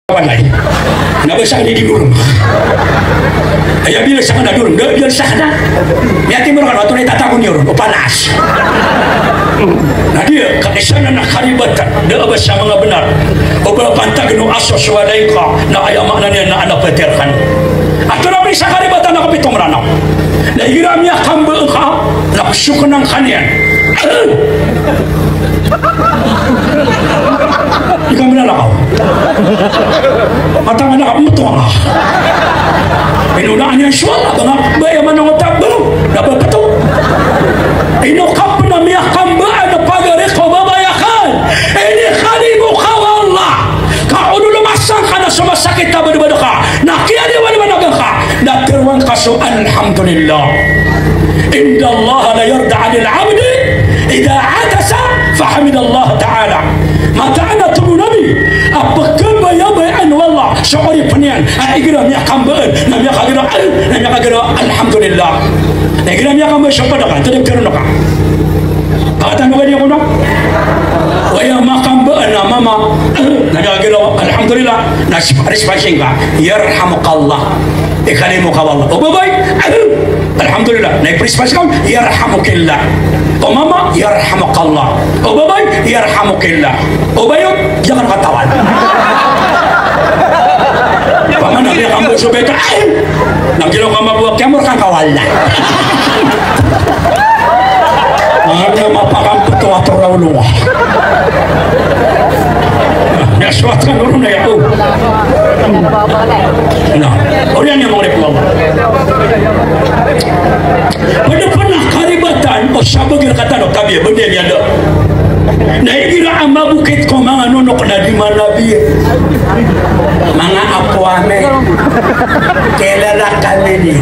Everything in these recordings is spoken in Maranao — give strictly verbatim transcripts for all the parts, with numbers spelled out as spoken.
Walay. Na ba sakn i di dorong. Aya bila sakn a dorong, da bila sakn a. Miyatimo rkano, antonaa i tatago niyo ron, o panas. Na di, ka isa na na karibatan, da a ba sa manga bnar. O ba pantag no aso so walay ka, na aya maana niyan na anak peter kan. Antonaa pn sa karibatan a kapito Mranaw. Na igira miyakambaan ka, na psokn angka niyan. Di ka mlalakaw. Mataan a kapmbtowan ka. Inonaan iyan so Allah, ba nga, ba aya manongot a ba, na ba pto. Ino ka pn a miyakambaan a pagari ko babay akn. Inikalimo ka o Allah. Ka o lolomasa ngka na so masakit a badbad ka, na kiyaliwaliwanagan ka, na tharoa ngka so alhamdulillah. Inna Allaha la yarda anil abdi idha atasa fahamidallaha ta'ala. Mataan a tig o Nabi a pkhabayabayaan o Allah so oripn iyan a igira miyakambaan na miyakagiraw, na miyakagiraw alhamdulillah. Na igira miyakambaan so pd ka, antonaa i tharoon ka? Katanogan iyo kono? Aya makambaan a mama, na miyakagiraw alhamdulillah, na sp-, response ngka, yarhamukallah. Ikalimo ka o Allah. O babay, alhamdulillah. Na iprespas ka, yarhamukillah. O mama, yarhamukallah. O babay, yarhamukillah. O bayo, di akn katawan. Pamana biya kambaan so beta, ay! Na giraw ka mabowak, kiyamor kan ka o Allah. Anda mapakampto a toraw lowa. Na so at kan ron na yaw. Na, oriyan iyan mangorip o Allah. Pd pn a karibatan o sabagi rktano, tabiya, bandi a miyada. Na igira a mabokit ko manga nonok na di manabi. Manga apo ami. Kilala kami niyo.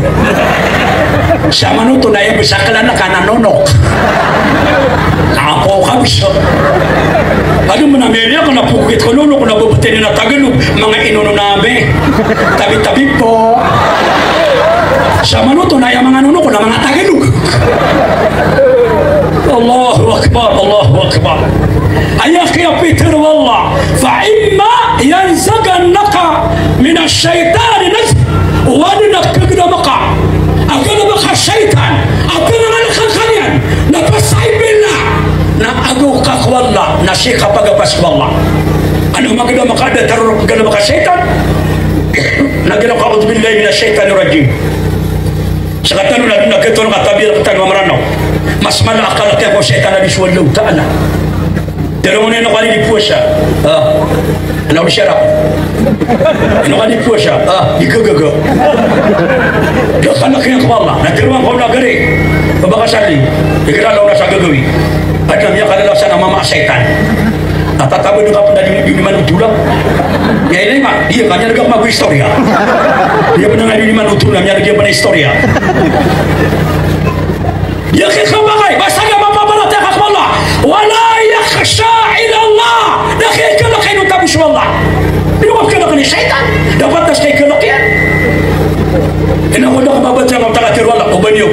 Samanoto na aya bs a klana ka na nonok. Apo ka bs. Ado manabi niyan ka na pokit ko nonok na babtn iyan a Tagalog, manga inono na ami. Tabi-tabi po. Samanoto na aya manga nonok na manga Tagalog. Allahu Akbar, Allahu Akbar. Aya kiyapitharo o Allah, fa imma yanzaghannaka minash shaytani nazghun. O adn a kagdam ka a galbk a shaytan a pngngalkan ka niyan, na pasai billah, na agaw ka ko Allah, na sii ka pagapas ko Allah. Adn a magdam ka a datar o galbk a shaytan, na giraw ka, a'udhu billahi minash shaytanir rajim. Sktano na dn a gtoro ka tabiya rktano a Mranaw. Mas mala a kalk iyan ko shaytan a di so Allahu Ta'ala. Tharoon iyan ko a di powasa. Ah. Na o di siya ra. Ino ka di powasa. Ah, di gagaga. Da kalk iyan ko Allah. Na tharoon ko na gari. Ba ka sali. Igira law na sa gagawii. Adn a miyakalalasan a mama a shaytan. A tatabad ka pn a di, di, di man oto la. Aya ilay ma, di, ka miyarga ko mago istorya. Di pn a di, di man oto la, miyarga pn a istorya. Di ka kabagay, basta ka mapaparatiyaya ka ko Allah. Wala yakhsha illa Allah. Da ka ikalk a ino tabo so Allah. Ino ka ikalk i shaytan. Da patas ka ikalk iyan. Ino ko da ka mabatiyang o taga tiro Allah, o ba niyo.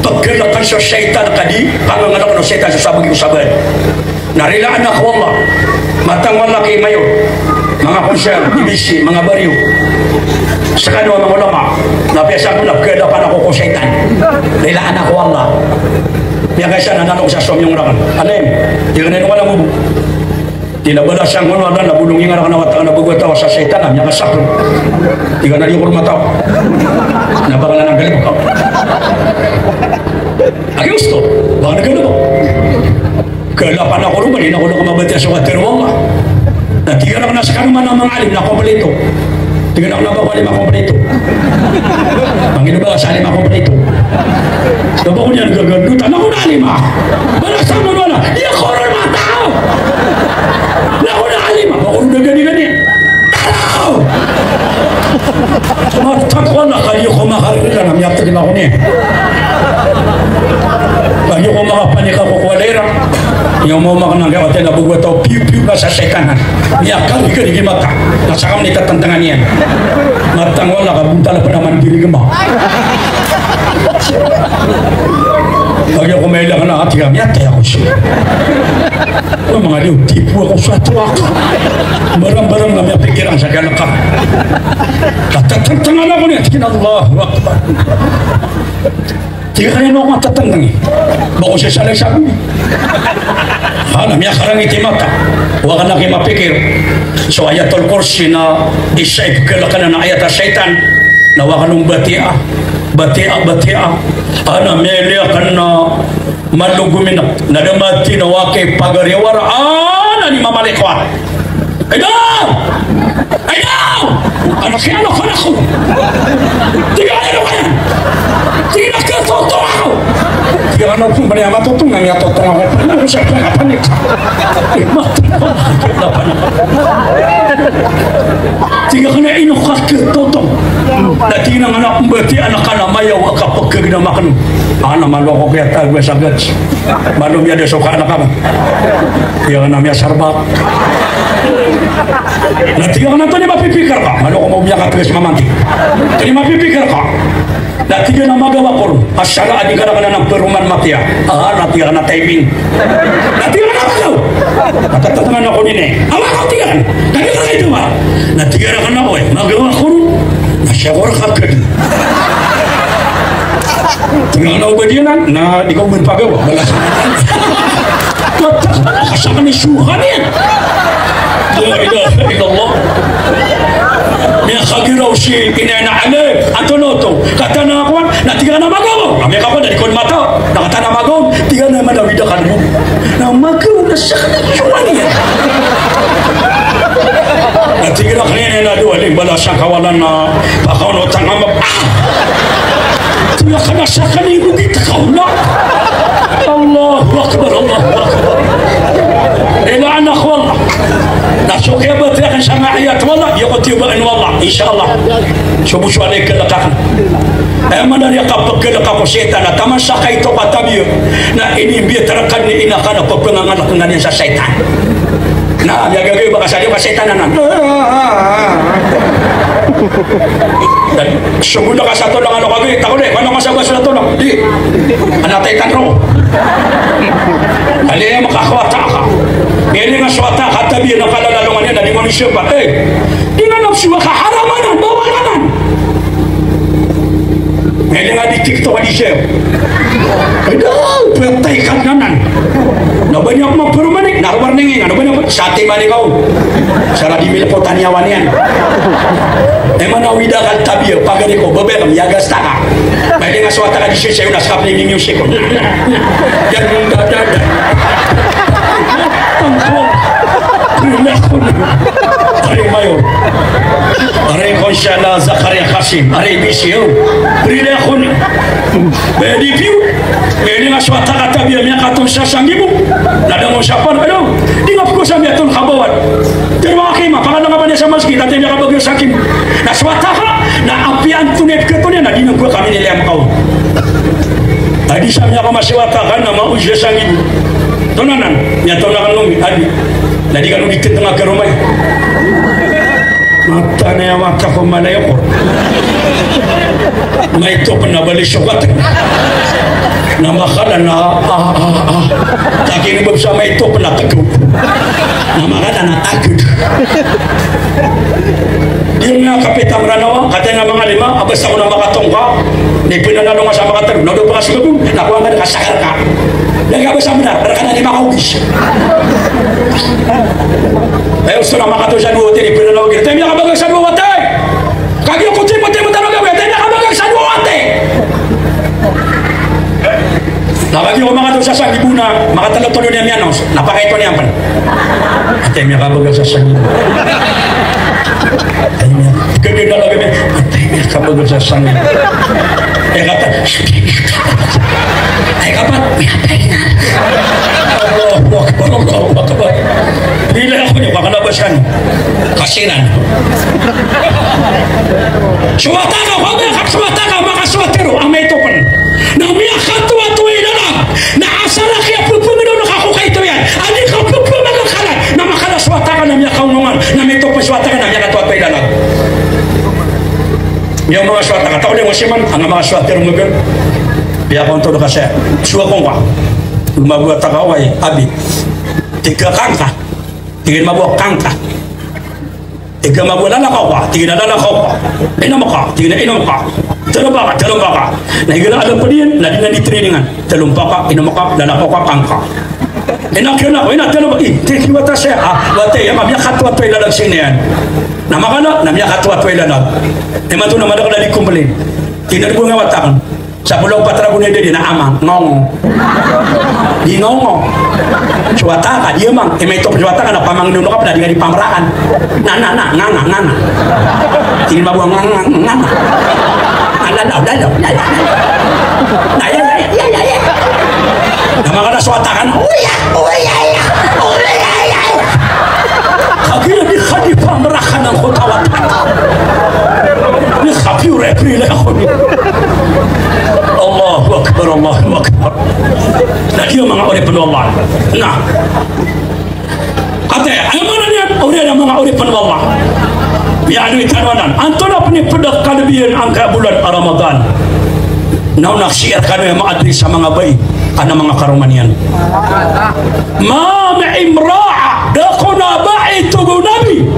Pagkalkan so shaytan ka di, pangangalkan o shaytan so sabagi ko sabaad. Na rilaan ako o Allah. Matang o Allah ki mayor, manga konsel, D B C, manga baryo. Skano a manga ulama, na piyasang ko na pagkalapan ako ko shaytan. Rilaan ako o Allah. Miyakaisa na nanok sa somiyong raken. Alim, di ka na ino ka na bubo. Di na balasan ko o Allah na bolong iyan a raken a wata ka na bago a taw sa shaytan a miyakasakot. Di ka na di ko rumataw. Na bakal na nanggalibok ka. Agi gusto, bakal nanggalibok. Kalapan ako roo, ba di na ako roo mabatiya so katharo o Allah. Na tig iyan a skano man a manga alim na kompleto. Tig iyan a ba ko alim a kompleto. Mangino ba ka sa alim a kompleto. Ba ko niyan gagandot, na ako na alim a. Balasan ko o Allah, di ako roo mataw. Na ako na alim a, ba ko roo gagani-gani. Taraw! Matag ko na kagiya ko makarila na miyatag na ko niyan. Kagiya ko makapanik ako ko walay ra. Iya mo makana nga wata na bago a taw piyo-piyo na sa shaytan. Miyakaligali i mata. Na sakam ni tatantangan iyan. Matang o Allah ka bontal a panaman dirigma. Kagiya ko mailay na ati ka miyatay ako siya. Manga di o tipo ako sa tuwa ka. Barang-barang na miyapikir Sa galak ka. Tatatangtangan ako niyan. Tig iyan, Allahu Akbar. Tig iyan, ino ko tatatangtangi? Ba ko siya salay sabi. Ana, miyakarangit i mata. Wa ka na ki mapikir. So Ayatul Kursi na isa i pkhalk anan a ayat a shaytan. Na wa ka on batiya, batiya, batiya. Ana, miyailay akn na Malo gominak, na da mati na wa kay pagari a wara, ana ni mamali ko a. Ay daw! Ay daw! Ana kiyalo ko na ko. Tig iyan, ano kaya? Tig iyan, katotong ako. Tig iyan, ano po ba niya matotong na niya totong ako? Ano siya po nga panik? Eh, matotong ako. Tig iyan, ino ka katotong? Na tig iyan a mbatiya anan ka na mayaw a kapagkagnam akn. Ana, malo ako kiyatago sa gats. Malo miyada so kanak ka. Tig iyan a miyasarbat. Na tig iyan a antonaa i mapipikir ka? Malo ako miyakatgas mamanti. Antonaa i mapipikir ka? Na tig iyan a magawa ko ron a sala a di ka rakn anan paroman matiya. Ana, tig iyan a timing. Na tig iyan a magaw. Tatatangtangan ako niyan. Awa ko, tig iyan. Kami ka kaito ba? Na tig iyan a kna, oy, magawa ko ron. Na siya ko rakn. Tig iyan a oba di anan, na di ko man pagawa. Balas. Kasakn i suhan iyan. La ilaha illallah. Miyakagiraw si Inay na, ale, antonaa oto? Katanaa ako, na tig iyan a magaw. Na miyakakowa, na di ko mata. Na katanaa magaw, tig iyan a manawid a kalmo. Na magaw na siya kna iwan iyan. Na tig iyan a kna iyan a dowa, ling bala siya kawalan na pakaon o tanga ma-, ah! Tig iyan a kna siya kna i bogit ka ona. Allahu Akbar, Allahu Akbar. Ila anak wallah. Na so kiyabatiya akn sa nga ayat wallah, iya ko tiyoba in wallah, insha Allah. So bo so alay kalk akn. Aya maana niyan a kapagkalk ako shaytan na taman sa kaito ka tabiya. Na inimbiyat rka ni ina ka na ppangangalk nga niyan sa shaytan. Na, miyagagay ba ka sa liyo ka shaytan anan. Sogo na ka sa tolang ano ka gay, takon e, kano ka sa ba sa tolang? Di. Ana taytan ro. Ali aya makakawata ka. Miyailay nga so wata ka tabiya na kalalalongan iyan na di mo ni siyopa. Eh, di nga nafsu ka haraman anan, bawal anan. Miyailay nga di TikTok a di share. Ay daw, patay ka nanan. Na ba niyan maproman e, na warning iyan, na ba niyan sa timan iyan ka on. Sa ra di milkotan iyan a wani iyan. Aya maana o ida ka tabiya, pagari ko, babay ka, miyagasta ka. Miyailay nga so wata ka di share, na sa kapni ni music ko. Yan yung dadada. Tangko. Relax ko. Ari mayor. Ari ko siya na Zakaria Kasim. Ari B C O. Relax ko. Bedi piyo. Miyailay nga so wata ka tabiya miyakato sa sangibo. Na da mo sa pan, ano? Di nga pko sa miyaton kabawan. Pero mga kima, pangan nga ba niya sa masjid, ati miyakabagyo sa kim. Na so wata ka, na apiya antonaa i pkhaton iyan, na di na pko kami nilay makaw. Adi sa miyakamas so wata ka, na maoy sa sangibo. Tonanan, miyatonakan lomi, adi. Na di ka lomi titnga karoma iyan. Mataan aya mata ko malay ako. Maito pn a bali so wata. Na makala na, ah, ah, ah. Taki ni bab sa maito pn a tagod. Na makala na tagod. Di nga kapita Mranawa, kataya nga manga lima, a basa ko na makatongka. Ni pnanalo nga sa makatalo, na odo pakasigagong, na kowa nga kasakar ka. Lagi a basa mna, rka na di makaogis. Ay, osto na makato sa dowa, tiri, pnanalo, tiri, tiri, miyakabagag sa dowa, watay! Kagiya ko timo, timo, tano gawii, tiri, miyakabagag sa dowa, watay! Na kagiya ko makato sa sangibo na, makatalo-talo niyan miyanos, na pakaito niyan pn. Atay miyakabagag sa sangibo. Atay miya-, kagiya na lagi niyan, atay miyakabagag sa sangibo. Aya kata, ay kapat, miyatay na. Allahu Akbar, Allahu Akbar. Bila ako niyo, kakalabasan. Kasiran. So wata ka, wata ka, so wata ka, makaswatero, amay to pn. Na miyakatowa-towa i lalag, na asar a kiyapphangndao na kakokaito iyan, a di kapphangndao a kalan, na makala so wata ka na miyakaongongan, na miyatopa so wata ka na miyakatowa-towa i lalag. Miyaoma nga so wata ka, taw di mo siman, anga makaswatero mgn. Piyakontol ka saya, suwa ko ngka. Mabuwa ta ka, oway, abi. Tig ka kangka. Tig iyan mabuwa kangka. Ika mago lalakaw ka, tig iyan a lalakaw ka. Inom ka, tig iyan a inom ka. Telo mpaka, telo mpaka. Na igira a da ped iyan, na di niyan di trainingan. Telo mpaka, inom ka, lalakaw ka, kangka. Ina kiyo na ko, ina telo mpaka, i, tig iyan a wata saya, ah, wata iya, miyakatwatwa i lalag sii niyan. Na makala, na miyakatwatwa i lalag. Imanto na madakl a di complain. Tig iyan a di bo nga wata akn. Sa polo pat ragon i dadi na amang, ngongo. Di ngongo. So wata ka, di amang. Imanto so wata ka na pamangnin o ka pn na di nga di pamrakan. Na, na, na, nganga, nganga. Tig iyan a bo nga, nga, nga, nganga. Na, lalaw, lalaw, lalaw, lalaw. Na, ya, ya, ya, ya, ya. Na makala so wata ka na, oya, oya, ya, oya, ya, ya. Kagiya di ka di pamrakan angkoto a wata. Di ka piyo rek rila ako ni. Allahu Akbar, Allahu Akbar. Na giya manga oripn o Allah. Na. Ati, aya maana niyan, oriyan a manga oripn o Allah. Miyaaloy tano anan. Antonaa pn i pd a kalb iyan angkaya bolan a Ramadan? Na o na sii rkano aya ma-address a manga bai, anan a manga karoma niyan. Ma min imra'a, da kon a bai, tig o Nabi,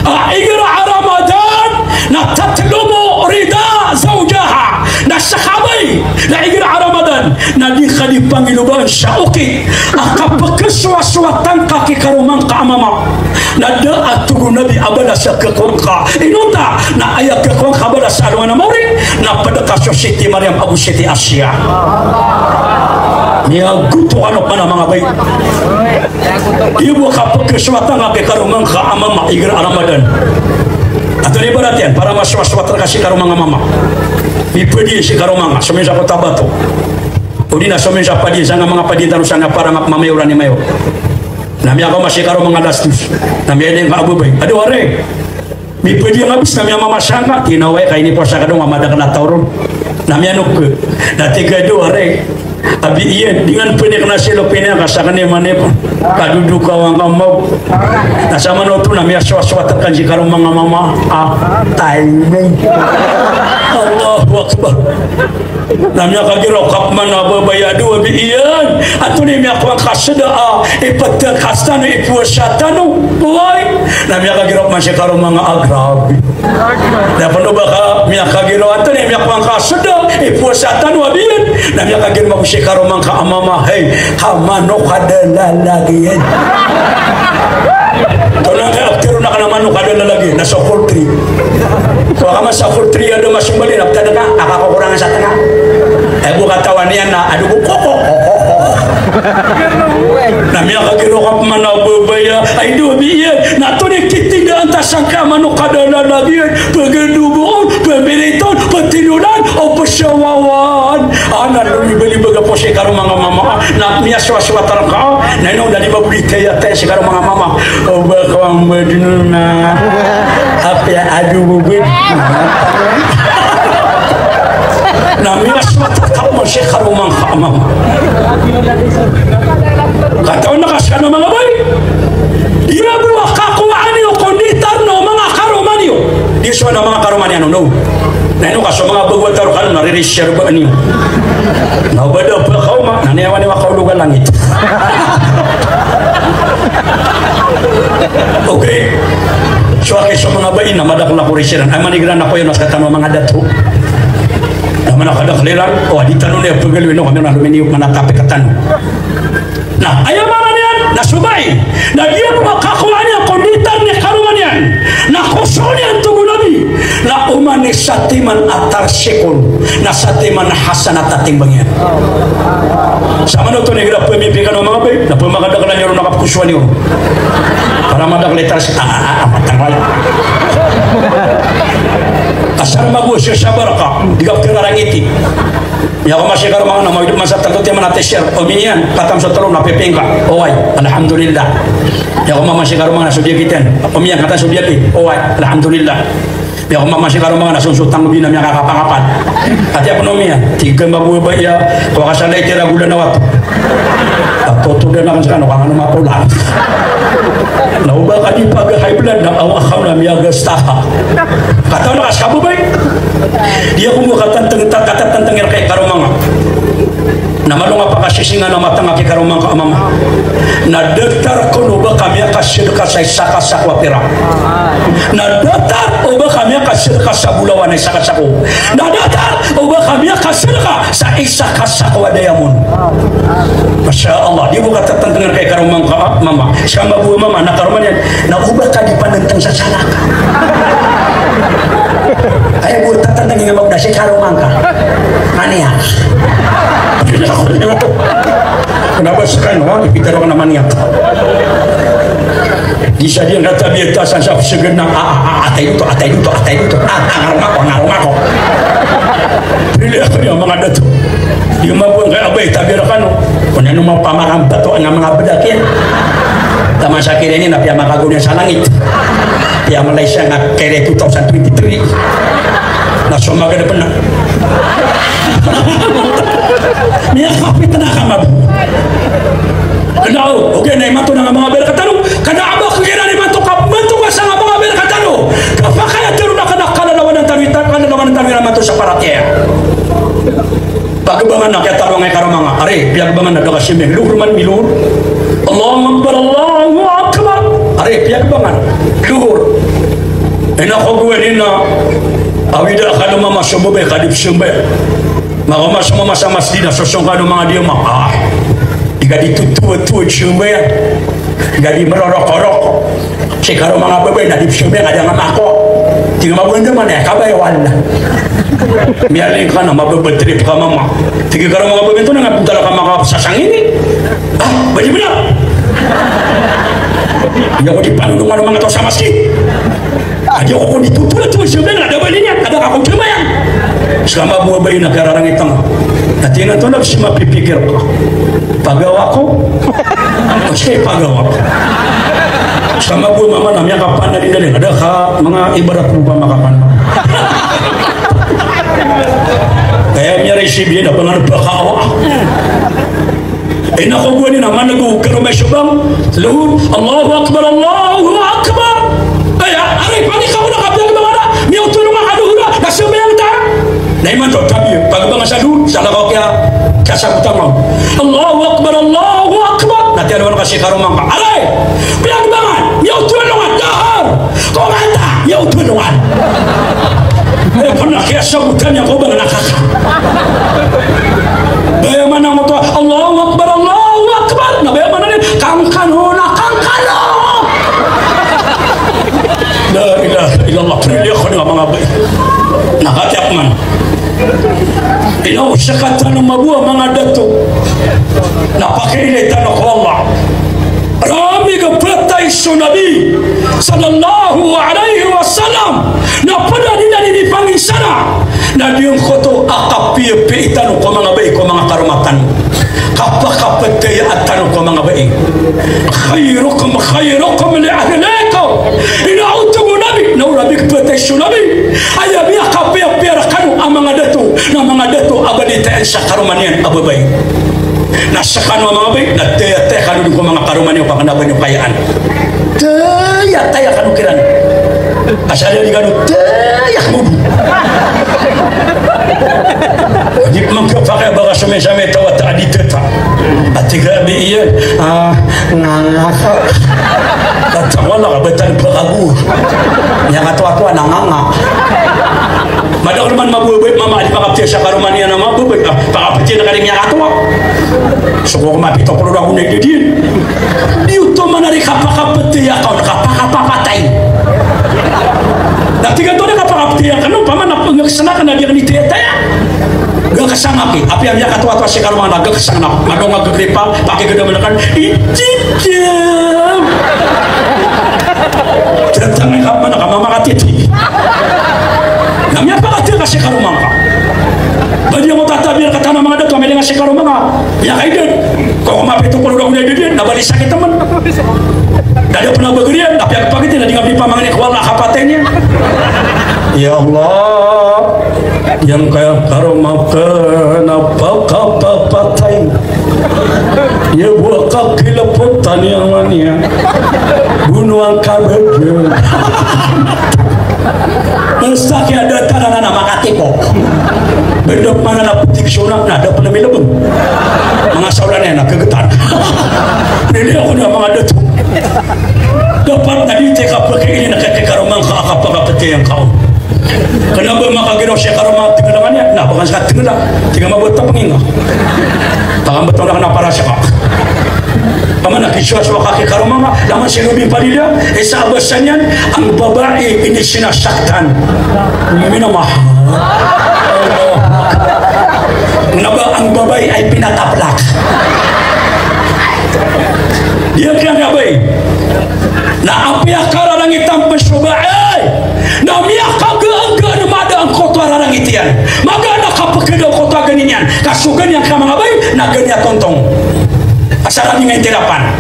a igira a Ramadan na tatlubu rida zawjaha, na ska a bai na igira a Ramadan na di ka di pangiloban sa okit a kapkhasowasowa tangka ki karoma ngka a mama. Na da a, tig o Nabi, a balas a khakowa ngka. Inonta na aya khakowa ngka a balas a alongan a mawri na pd ka so Siti Maryam ago Siti Asiya. Miyagoto kano pn a manga bai. Iyo bo kapkhasowasowa tangka ki karoma ngka a mama igira a Ramadan. Antonaa i ibarat iyan? Para masowasowa rka si karoma nga a mama. Mipd iyan si karoma nga, somin sa Cotabato. Odi na somin sa padiyan, sangka manga padiyan tano sangka Parangap, Mamayor, Animayor. Na miyakaoma si karoma nga alas dos. Na miyailay ngka a babay. Ado, ari. Mipd iyan a bis na miyamama sangka. Tig iyan a oway, ka inipowasa ka dn a madakl a taw ron. Na miyanog ka. Na tig a, ado, ari. Abi iyan, di ngka pn ikna si lopina ka sakn i manipon. Ka dodo ka wangka maw. Na samanoto na miyasowasowa rkano si karoma nga a mama. Ah, timing. Allahu Akbar. Na miyakagiraw ka pman a babay a, ado, abi iyan, antonaa i miyakowa ngka a sda a iptkas tano, ipowasa tano? Oway. Na miyakagiraw pman si karoma nga a grabe. Na pn o ba ka miyakagiraw, antonaa i miyakowa ngka a sda, ipowasa tano, abi iyan? Na miyakagiraw pman si karoma ngka a mama, hay, ka manok a da lalag iyan. Tonaa ngka a ptharoon akn a manok a da lalag iyan, na so poultry. Kowa ka man sa poultry a da masombali na ptad ka, a kakokorangan sa tnga. Aya bo katawan iyan na ado bo koko, koko, koko. Na miyakagiraw ka pman a babay a, ay, ado, abi iyan, na antonaa i kitindaan ta sangkaya manok a da lalag iyan, pagdoboon, pamiriton, patilolan, o pasawawan. Anan, lolibalibaga po si karoma nga a mama, na miyasowasowa rka, na ino na di ba boli kaya taya si karoma nga a mama. O ba ka wang badn na. Apiya ado bo bed. Na miyasowasowa rka pman si karoma ngka a mama. Katawan ka skano manga bai. Ira bo a kakowaan iyo ko nditar o manga karoma niyo. Di so na manga karoma niyan on. Na ino ka so manga bago a taro kano na riri siya rba niyo. Na o ba da pakaoma, na niyawan iyo a kaolog a langit. Okay. So aki so manga bai na madakl a korisiran. Ay, manigiran ako iyan a ska tano a manga dato. Na mana kadakl iran, o, di tano niyan pagaloy, ino kami na lominiyo, mana tapi ka tano. Na aya maana niyan na so bai na giya bo a kakowaan iyan ko nditar i karoma niyan, na kosoon iyan, tig o Nabi, na oman i satiman a tarsikon na satiman hasanat a timbang iyan. Samanoto na igira pmimpikan o manga bai na pmakadakl iyan ron a kapkosoan iyan. Para madakl i tarsik, a, a, a, matangkal. Asar mago siya sa baraka, di ka pkhararangiti. Miyakowa man si karoma nga na mawid man sa tato timan a T-shirt. Omi iyan, katam so telo na pipingka. Oway, alhamdulillah. Miyakowa man si karoma nga na so biyakit iyan. Omi iyan, katam so biyakit. Oway, alhamdulillah. Miyakowa man si karoma nga na so, so tanggobi na miyakakapangapal. Ati ako na omi iyan, tig a mabobaya, kowa ka sa lay tira gola na wato. Ato to da na kan sa kano, kangano mapola. Na o ba ka di paga high blood na awa ka na miyagasta ka. Katawan ka ska babay. Di ako mo katantang, ta-, katatantang iyan ki karoma nga. Na malo nga pakasisingan a matanga ki karoma ngka a mama. Na datar ko no ba ka miya kasadka sa isa ka sako a pirak. Na datar o ba ka miyakasadka sa bolawan a isa ka sako. Na datar o ba ka miyakasadka sa isa ka sako a diamond. Masha Allah, di bo katatantang rka i karoma ngka, ah, mama. Ska mambo a mama, na karoma niyan. Na o ba ka di panantang sa salakaw. Aya bo tatantang iyan mambo na si karoma ngka. Maniyak. Kna ba skano, ha? Ipitharo ka na maniyak. Di sa di nga tabiya ta sa sa psgd na, a, a, a, atay oto, atay oto, atay oto. A, a, ngaroma ko, ngaroma ko. Pili ako niyo, manga dato. Di mabong kaya abay, tabiya rkano. Kna no mapamakambato nga manga bdak iyan. Taman sa kiri ini na piyamakagoon sa langit. Piyamalaysia nga kiri two thousand twenty-three. Na so magad pn na. Miyakapit na ka mab- Ano, okay, na imanto na nga manga babay rkatano, kna a ba kiran imanto ka, imanto ka sa nga manga babay rkatano. Kapakay a tero na kna kalalawanan tano, ita, kalalawanan tano iran imanto sa paratiyaya. Pagbangan na kiyataro nga i karoma nga. Ari, piyagbangan na da ka siming. Lohor man, milohor. Allahu Akbar, Allahu Akbar. Ari, piyagbangan. Lohor. Ina ko gowani na awida ka na mama so babay ka di psambayang. Makaoma so mama sa masjid na sosong ka na manga diyama. Ah. Di ka di totowa-towa psambayang. Di ka di marorok-orok. Si karoma nga babay na di psambayang, ada nga mako. Tig a mabanda man aya kabaya wala. Miyaling ka na mababa trip ka mama. Tig a karoma nga babay to na nga punta ka makasasangini. Ah, bali bala. Di ako di panodong ano manga taw sa masjid. Ah, di ako ko di totowa-towa psambayang, na da bali niyan, kada ka ko psambayang. Ska mambo a babay na kararangit ang. Na tig iyan oto na si mapipikir ka. Pagawa ko. Maski pagawa ko. Ska mambo a mama na miyakapanadin dali. Ada ka manga ibarat rupa makapan. Kaya miyari si biya na pangan pakawa. Ina ko gowani na manago karoma i sobang. Lohor. Allahu Akbar, Allahu Akbar. Aya, ari, panik ako na kapiyagbangan a miyaotol nga ka lohor a, na sambayang ta. Na imanto, tabiya, pagbangan sa lohor, salakaw kiya, kiyasagotan ka. Allahu Akbar, Allahu Akbar. Na tiyalowan ka si karoma ngka. Aray! Piyagbangan, miyaotol nga, dahar! Ko mata, miyaotol nga. Aya pn a kiyasagotan iyan ko bangan a kaka. Baya maana oto, Allahu Akbar, Allahu Akbar. Na baya maana niyan, kangkano na kangkano. La ilaha illallah, piliya ko nga manga babay. Na katiyak man. Ino, sktano mambo a manga dato. Na pakiilay tano ko Allah. Ramig a phatay so Nabi sallallahu alaihi wasallam. Na pd a di niyan inipanginsana. Na giyangkoto a kapiyapiya tano ko manga babay, ko manga karoma tano. Kapakapataya tano ko manga babay. Khairukum khairukum li ahlihi. Ino, oto o Nabi, na o Nabi, phatay so Nabi. Aya miyakapiyapiya rkano a manga dato, na manga dato a balitayaan sa karoma niyan a babay. Na skano a manga babay, na tayataya kano dn ko manga karoma niyo, pakn a ba niyo kayaan. Tayataya kano kiran. Asal a di kano taya kano. Di pman kapakay a ba ka so miyasamay taw a ta a di tata. A tig a bi iyan, ah, nganga ka. Kata wala ka batan pakago. Miyakatowatowa na nganga. Madakl man mababay, mama, a di pakaptiya sa karoma niyan a mababay. Ah, pakaptiya na ka di miyakatowa. So ko mapito ko lolo ako na idadiyan. Di oto man a di kapakaptiya ka, kapakapapatay. Na tig a to di kapakaptiya ka, no, paman a pngakasana ka na di ka di tiyataya. Gakasang aki, apiya miyakatowatowa si karoma na gakasang na, madong a gagripa, pakigdam na kan, ititiyam. Tiyatang ka man a kamamakatiti. Na miyapakatiti ka si karoma ngka. Ba di ako tatabiya rkatano a manga dato a miyalinga si karoma ngka. Miyakaidad. Ko mapito ko lolo ako na idadiyan, na bali sakit man. Da di pn a bagariyan, na piyagpakiti, na di nga pipamangni ko Allah a kapatay niyan. Ya Allah. Giyangkaya karoma akn a pakapapatay. Iya bo a kakilapot tano iyan man iyan. Bonoan ka bgan. Basta kiyadatan anan a makatipok. Bndap man anan a ptig so na, na da pn a milbng. Manga saolan iyan a kagtan. Piliya ko na manga dato. Pat na di tika pakailin a kakaroma ngka a kapakapatay angka on. Kna ba makagiraw si karoma a tngl angka niyan, na ba ka ska tngl a, tika mabota pangingka. Takambtong na kna para ska. Ka man a kisowasowa ka ki karoma ngka, na man si Robin Padilla, isa a basa niyan, ang babae hindi sinasaktan. Minamahal. Kna ba ang babae ay pinataplak. Di a kiyangkabay. Na apiya kararangitan pn so bae, na miyakagaga na mada angkoto a rarangit iyan. Magaan a kapkda angkoto a gani niyan. Ka so gani angka manga bae na gani a tontong. Asar a di nga intirapan.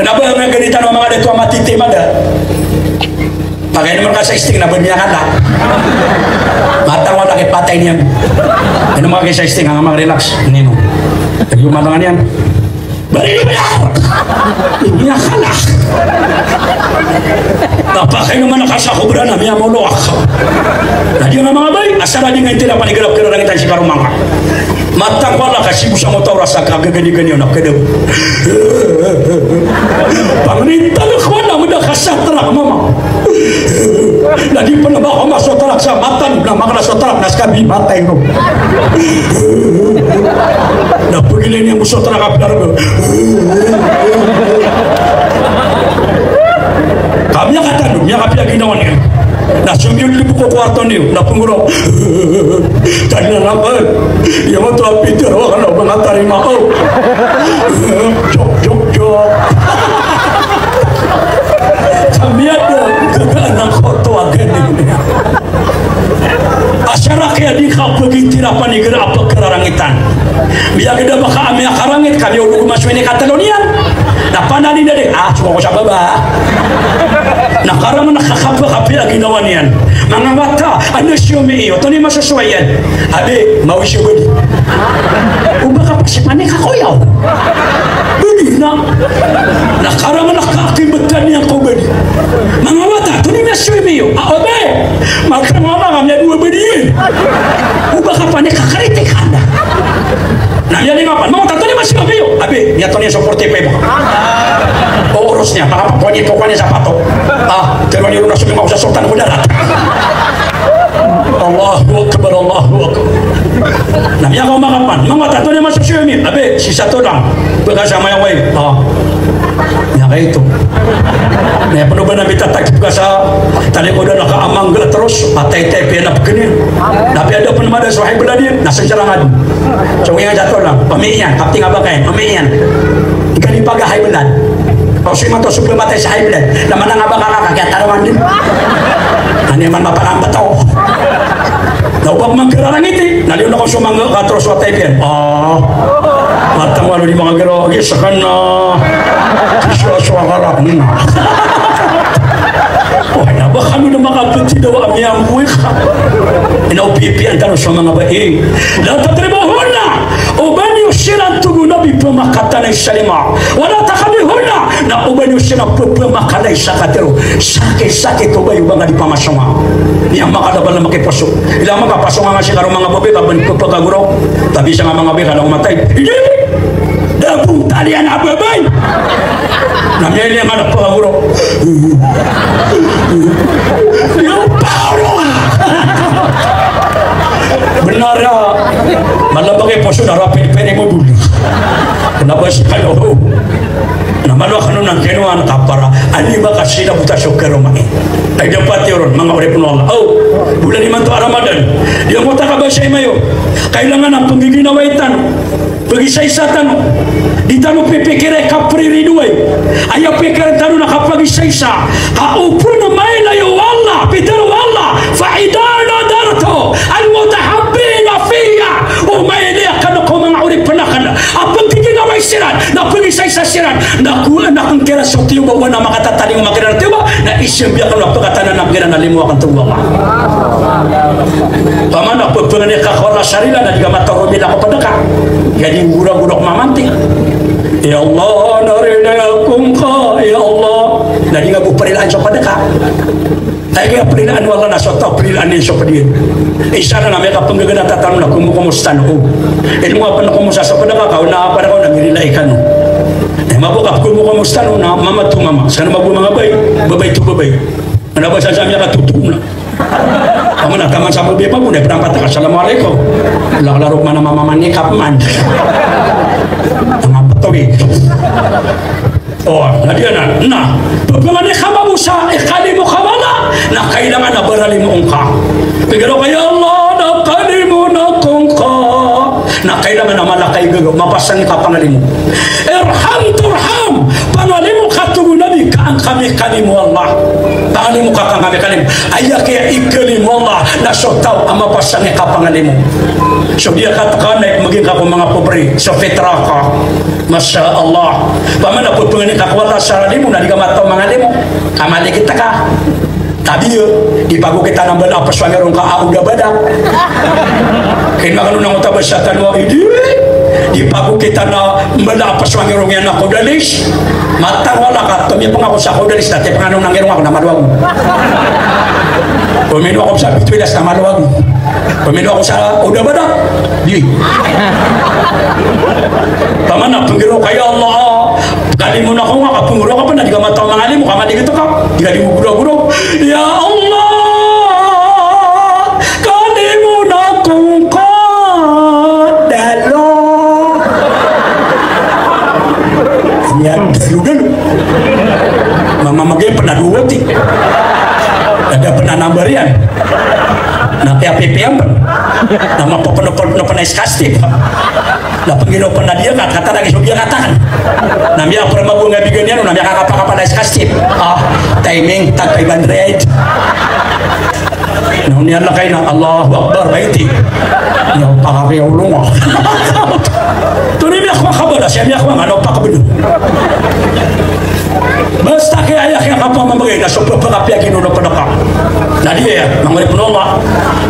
Kna ba nga gani tano a manga dato a matiti mada. Pakaino man ka sa sting na ba miyakala. Matang wala ki patay niyan. Ino man ka sa sting, nga mag-relax. Nino. Lagid o mata nga niyan. Bari ni bayar. Miyakala. Na pakaino man ka sa kobra na miyamolowak. Na di nga manga bae, asar a di nga intirapan i garap kararangitan si karoma ngka. Matang wala ka sii bo sa motor a sa kagaganigani o na kadaw. Pangni tano ko na mada ka sa trak mama. Na di pn ba ko maso trak sa matan, na makala so trak na ska bi matay ko. Na pagilay niyan bo so trak a pnar ko. Ka miyakatano, miyakapiya ginawa niyan. Na somiyolog ko kwarto niyo, na pnggoro. Tadna na ba? Iya mato a Peter, wala na ba nga tarima ko. Jok, jok, jok. Sa miyada, gagaan angkoto a gani. Asar a kiya di ka pagintirapan i gara a pkararangitan. Miyagda ba ka a miyakarangit, ka miyaolog o masoy ni katlo niyan. Na panani na di, ah, so ko sa baba. Na karama na kakapakapiya ginawa niyan. Manga wata, ano siyo mi iyo, toni masosoy iyan. Abi, mawi siyo badi. O ba ka pasipanik ako yaw. Badi na. Na karama na kakimbtan iyan ko badi. Manga wata, toni masosoy mi iyo. Ah, obe. Maka mama nga miyadowa badi iyan. O ba ka panik ka kritik anda. Na miyalingapan, manga wata, toni masosoy mi iyo. Abi, miyatoni so forty-five. O oros niyan, makapakuan iyan, pakuan iyan sa pato. Ah, tero niyo na so manga usa sultan ko darat. Allahu Akbar, Allahu Akbar. Na miyakaoma ka pn, manga wata, toni masosoy mi. Abi, sii sa tolang. Pkasamaya way. Ah. Miyakaito. Na aya pn o ba na mitatagip ka sa talikodan a ka a mangga tros, a taytayp iyan a pkn iyan. Na apiya da pn mada so high blood iyan, na snsrangad. So iyan sa tolang, pami iyan, kapting a bakayan, pami iyan. Di ka di paga high blood. Kaw so imanto so pmatay sa high blood. Na manang a baka ka, kiyatarongan dn. Na niyan man mapanambataw. Na o ba ko mangkararangiti, na liyo na ko so mangga ka tros a taytayp iyan. Ah. Matang walo di manga giraw, agi, skan na. Kisowasowa ka ra. Hmm. Wah, na ba kano na makapthidawa a miyamboy ka. Ino pipiyaan tano so manga bae. La tadribuhunna. O ba niyo siran, tig o Nabi, pmakanay sa lima. Wala takhdhuhunna. Na o ba niyo siran pphamakanay sa katero. Sakit-sakit o ba iyo ba nga di pamasonga. Niyan makalabal na makiposo. Ila makapasonga nga si karoma nga babay ka ba niyan pphakagoraw. Tabi sa nga manga babay ka na omatay. Hindi. Da bo taliyan a babay. Na miyailay nga na pphakagoraw. Iyo paro nga. Bnar a. Mala ba kiposo na rapid pwede mo duli. Kna ba si kano. Na malo kano na keno an kapara. Ani ba ka sila bota so karoma i. Ay dapat iyo ron, manga oripn o Allah. Aw, bolan imanto a Ramadan. Di angkoto a kabasay mayo. Kailangan a pnggiginawai tano. Pagisaisa tano. Di tano pipikiri a kapriridoay. Aya pikirn tano na kapagisaisa. Ka o pn mailay o Allah, pitharo o Allah, fa idha nadhartu al mutahabbina fiyya. O mailay akn ko manga oripn akn a pnggiginawai siran, na pngisaisa siran, na ko, na kn kiran so tiyoba o ba na makatatalingoma kiran a tiyoba, na isambi akn a pkatana na kiran a limo akn tig o Allah. Pamana pphangni ka ko Allah sa rila na di ka mataromila ko pd ka. Ka di nggoragorak mamanti. Ya Allah, na rila ako ngka, ya Allah. Na di nga bo prilaan so pd ka. Ay, kaya prilaan o Allah na so taw, prilaan iyan so pd iyan. Isa na miyakapnggaganata tano na komo-, komosta no. Ilmo a pn komosta so pd ka, kaw na, pd ka, na mirilai kano. Eh, mabok a pkhomokomosta no na mama to mama. Ska na mabok a manga babay, babay to babay. Kna ba sa sa miyakatotoon na. Taman a taman sa babay a mabok na pd a patak a, "Assalamualaikum." Lak laro man a mama man i Kapman. Tanga ptawig. O, na di anan. Na, pphangni ka mambo sa ikalimo ka mala, na kailangan a baralimoon ka. Pitharo ka, "Ya Allah, na kalimoon ako ngka." Na kailangan a mala ka i gagaw, mapasang i kapangalimo. Irham turham, pangalimo ka, tig o Nabi, ka an ka mikalimo o Allah. Pangalimo ka, ka an ka mikalimo. Aya kaya ikalimo o Allah na so taw a mapasang i kapangalimo. So di a kataka na ipmaging ka ko manga pobre, so fitra ka. Masha Allah. Pamana pphangni ka ko Allah sa limo na di ka mataw mangalimo. Ka maligit ka. Tabiya, di pagokitan a mbala a pswangirong ka a oda badak. Kna kano na ngota ba sa tano a idi. Di pagokitan a mbala a pswangirong iyan a kodalis. Matang wala ka, tomiyapang ako sa kodalis, na tiyapang ano na ngirong ako na malo ako. Pmino ako sa bituilas na malo ako. Pmino ako sa oda badak. Di. Pamana pnggiraw ka, ya Allah. Kalimoon ako ngka, ka pnggiraw ka pn a di ka mataw mangalimo, ka maligit ka. Di ka di mo guraw-guraw. Ya Allah, kalimoon ako ngka. Dalo. Aya dalo-dalo. Mama magay pn a dowati. Ada pn a number iyan. Na kaya P P M pn. Na mapapnopnop na iskastip. Na pnggiraw pn a diya ka, katawan a giya so diya katakan. Na miyapramagong a bigan iyan, na miyakakapakapal a iskastip. Ah, timing, tag five hundred. Na oniyan lakay na, Allahu Akbar, baiti. Na pakakiyawlong a. Tonaa i miyakowa ka bala, siya miyakowa nga, na pakablo. Basta kaya aya kiyakapamamagay na so pphakapiya kino na pn ka. Na di aya, mangorip o Allah.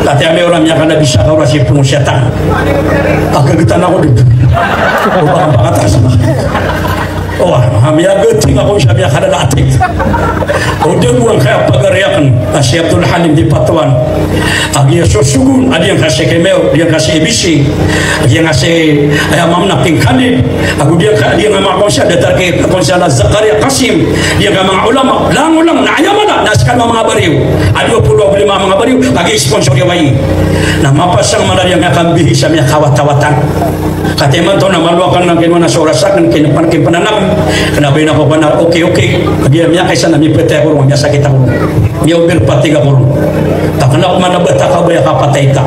Kati a miyaora miyakanabi sa kaora si pngo siyatan. Agagtan ako di. O ba ka pakataas na. O, a miyagating ako sa miyakalalatig. O di ko angkaya pagari akn a si Abdul Halim di Patuan. A giya so sogoon, a di angka si Kemew, di angka si A B C, a di angka si, aya mamna King Khalid, ago di angka, di angka manga konsel, datar ki konsel a Zakaria Qasim, di angka manga ulama, langolangon, na aya mala, na skano a manga bariyo, a dowa polo ago lima a manga bariyo, a giya sponsor iyan bai. Na mapasang mala di angka kambihis a miyakawatawatan. Kati imanto na malo akn na kinowa na so oras akn, kinpn, kinpn anak, kna ba ino ako kna, okay, okay. A giya miyakaisa na mipatay ako ron, miyasakit ako ron. Miyaober patig ako ron. Takna ko man a bata ka ba aya kapatay ka.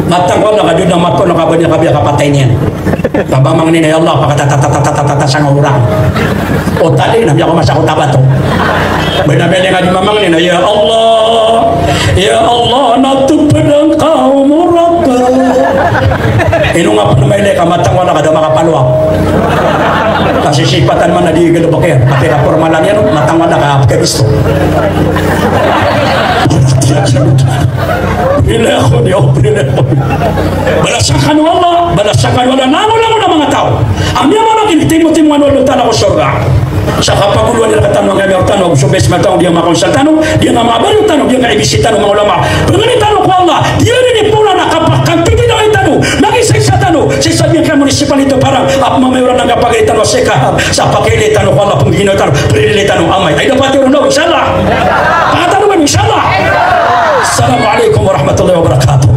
Matang ko na ka di na mato na ka ba niyan ka ba aya kapatay niyan. Ka ba mangni na, ya Allah, pakatatatatata sangka orang. O tali na miyako masa ko tabato. Ba na miyali nga di mamangni na, ya Allah, ya Allah, na tupad angka umor ako. Ino nga pn mailay ka matang ko na ka da makapalwa. Kasi sipatan man a di galbk iyan. Pati ka pormalan iyan, matang ko na ka pkabisto. Bala sangkano Allah, bala sangkano Allah, langolangon a manga taw a miyamamakintimotimo o Allah Ta'ala ko sorga. Sa kapagolowan iran rktano angkaya miyaortano, ago so bes matang, di angka manga konsel tano, di angka manga bariyo tano, di angka A B C tano, manga ulama. Pangnin tano ko Allah, di ran ini pola na kapakantitinawi tano, na gisaisa tano, sii sa di angka munisipalito parang, a pmamayoran angka pagari tano, seka, sa pakailay tano ko Allah, pngginawa tano, prililay tano, amay. Ay, dapat iron daw, inshallah. Pangataw ba, inshallah. Assalamu alaikum warahmatullahi wabarakatuh.